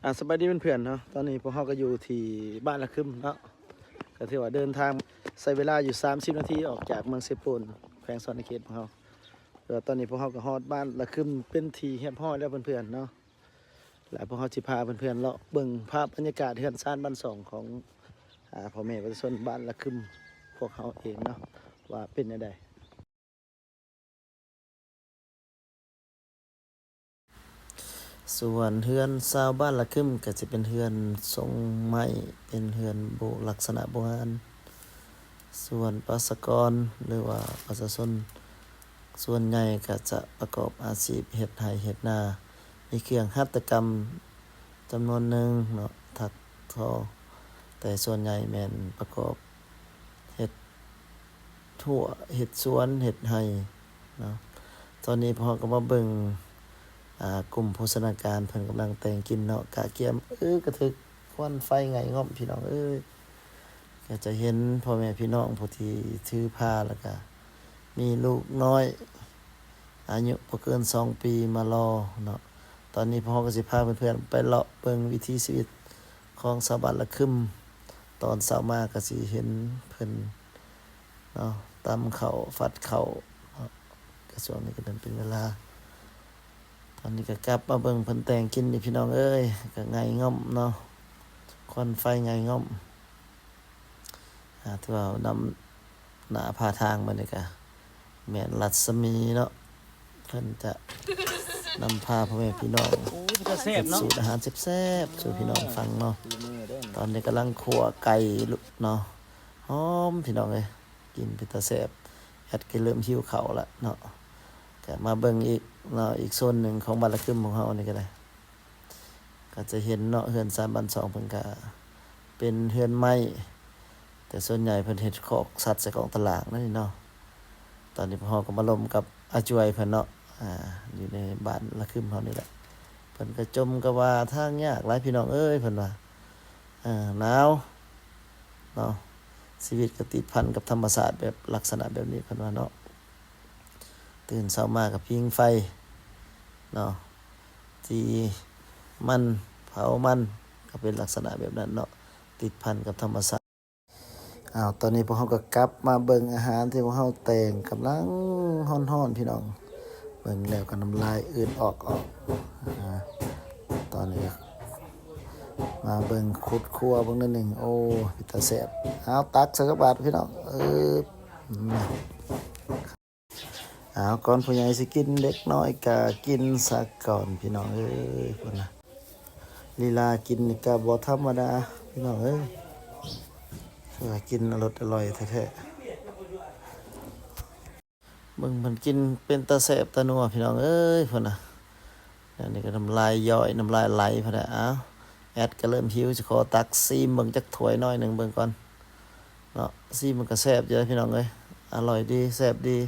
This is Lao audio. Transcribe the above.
ອ່າ ສະບາຍດີເພື່ອນໆເນາະ, ຕອນນີ້ພວກເຮົາກໍຢູ່ທີ່ບ້ານລະຄຶມເນາະ, ກໍຖືວ່າເດີນທາງໃຊ້ເວລາຢູ່ສາມສິບນາທີ ອອກຈາກເມືອງເຊໂປນ ແຂວງສະຫວັນນະເຂດຂອງເຮົາ. ແຕ່ວ່າຕອນນີ້ພວກເຮົາກໍຮອດບ້ານລະຄຶມເປັນທີ່ຮຽບຮ້ອຍແລ້ວເພື່ອນໆເນາະ, ແລະ ພວກເຮົາຊິພາເພື່ອນໆເລາະເບິ່ງພາບບັນຍາກາດເຮືອນຊານບ້ານຊ່ອງຂອງ ອ່າ ພໍ່ແມ່ປະຊາຊົນບ້ານລະຄຶມພວກເຮົາເອງເນາະ ວ່າເປັນແນວໃດ. ສ່ວນເຮືອນຊາວບ້ານລະຄຶມກໍຈະເປັນເຮືອນຊົງໄມ້, ເປັນເຮືອນໂບ ລັກສະນະໂບຮານ. ສ່ວນປະຊາກອນ ຫຼືວ່າປະຊາຊົນສ່ວນໃຫຍ່ກໍຈະປະກອບອາຊີບເຮັດໄຮ່ເຮັດນາ, ມີເຄື່ອງຫັດຖະກຳຈຳນວນໜຶ່ງເນາະ, ຖັກ ທໍ່, ແຕ່ສ່ວນໃຫຍ່ແມ່ນປະກອບເຮັດທົ່ວ ເຮັດສວນ ເຮັດໄຮ່ເນາະ. ຕອນນີ້ພວກເຮົາກໍມາເບິ່ງ ອ່າ ກຸ່ມໂພຊະນາການເພິ່ນກຳລັງແຕ່ງກິນເນາະ, ກະກຽມ ເອີ ກະຖືກຄວັນໄຟໄຫງ່ງອມ ພີ່ນ້ອງເອີຍ. ກໍຈະເຫັນພໍ່ແມ່ພີ່ນ້ອງຜູ້ທີ່ຖືພາ ແລ້ວກະມີລູກນ້ອຍ ອາຍຸບໍ່ເກີນສອງປີມາລໍເນາະ. ຕອນນີ້ພວກເຮົາກໍຊິພາເພື່ອນໆໄປເລາະເບິ່ງວິຖີຊີວິດຂອງຊາວບ້ານລະຄຶມ. ຕອນເຊົ້າມາກໍຊິເຫັນເພິ່ນເນາະ ຕຳເຂົ້າ ຝັດເຂົ້າເນາະ, ກະຊ່ວງນີ້ກໍເປັນເວລາ. ຕອນນີ້ກໍກັບມາເບິ່ງເພິ່ນແຕ່ງກິນນີ້ ພີ່ນ້ອງເອີຍ, ກໍໄຫງ່ງອມເນາະ, ຄວັນໄຟໄຫງ່ງອມ. ອ່າ ຖືວ່ານຳໜ້າພາທາງມານີ້ກະແມ່ນລັດສະໝີເນາະ, ເພິ່ນຈະນຳພາພໍ່ແມ່ພີ່ນ້ອງ ໂອ້ຍ ເປັນຕາແຊບເນາະ ເຮັດສູດອາຫານແຊບໆສູ່ພີ່ນ້ອງຟັງເນາະ. ອ່າ ຕອນນີ້ກຳລັງຂົ້ວໄກ່ເນາະ, ຫອມ ພີ່ນ້ອງເອີຍ, ກິນເປັນຕາແຊບ. ແອດກໍເລີ່ມຫິວເຂົ້າລະເນາະ. ກະມາເບິ່ງອີກເນາະ, ອີກໂຊນໜຶ່ງຂອງບ້ານລະຄຶມຂອງເຮົານີ້ກໍໄດ້ ກໍຈະເຫັນເນາະ ເຮືອນຊານບ້ານຊ່ອງເພິ່ນກະເປັນເຮືອນໄມ້, ແຕ່ສ່ວນໃຫຍ່ເພິ່ນເຮັດຄອກສັດໃສ່ກອງຕະລ່າງນັ້ນນີ້ເນາະ. ຕອນນີ້ພວກເຮົາກໍມາລົມກັບອາຈວຍເພິ່ນເນາະ, ອ່າ ຢູ່ໃນບ້ານລະຄຶມເຮົານີ້ແຫຼະ. ເພິ່ນກໍຈົ່ມກັບວ່າທາງຍາກຫຼາຍ ພີ່ນ້ອງເອີຍ ເພິ່ນວ່າ ເອີ ໜາວເນາະ, ຊີວິດກໍຕິດພັນກັບທຳມະຊາດແບບລັກສະນະແບບນີ້ ເພິ່ນວ່າເນາະ. ຕື່ນເຊົ້າມາກໍຜິງໄຟເນາະ, ຈີ່ມັນ ເຜົາມັນ ກໍເປັນລັກສະນະແບບນັ້ນເນາະ, ຕິດພັນກັບທຳມະຊາດ. ອ້າວ ຕອນນີ້ພວກເຮົາກໍກັບມາເບິ່ງອາຫານທີ່ພວກເຮົາແຕ່ງ ກຳລັງຮ້ອນໆ ພີ່ນ້ອງ. ເບິ່ງແລ້ວກໍນ້ຳລາຍອືດອອກໆ. ອ່າ ຕອນນີ້ກໍມາເບິ່ງຂຸດຄົວເບິ່ງໜ້ອຍໜຶ່ງ. ໂອ້ ເປັນຕາແຊບ. ເອົາ ຕັກໃສ່ຈັກບາດ ພີ່ນ້ອງ. ເອີ ເອົາ ກ່ອນຜູ້ໃຫຍ່ຊິກິນ ເດັກນ້ອຍກໍກິນຊະກ່ອນ ພີ່ນ້ອງເອີຍ. ພຸ້ນນະ ລີລາກິນນີ້ກໍບໍ່ທຳມະດາ ພີ່ນ້ອງເອີຍ, ເອີ ກິນອະລົດອະລ່ອຍແທ້ໆ. ເບິ່ງເພິ່ນກິນເປັນຕາແຊບຕານົວ ພີ່ນ້ອງເອີຍ. ພຸ້ນນະ ອັນນີ້ກໍນ້ຳລາຍຍ້ອຍ ນ້ຳລາຍໄຫຼພຸ້ນນະ. ອ້າວ ແອດກໍເລີ່ມຫິວ ຊິຂໍຕັກຊີມເບິ່ງຈັກຖ້ວຍໜ້ອຍໜຶ່ງເບິ່ງກ່ອນເນາະ. ຊີມມັນກໍແຊບຢູ່ເດ້ ພີ່ນ້ອງເອີຍ, ອະລ່ອຍດີ ແຊບດີ.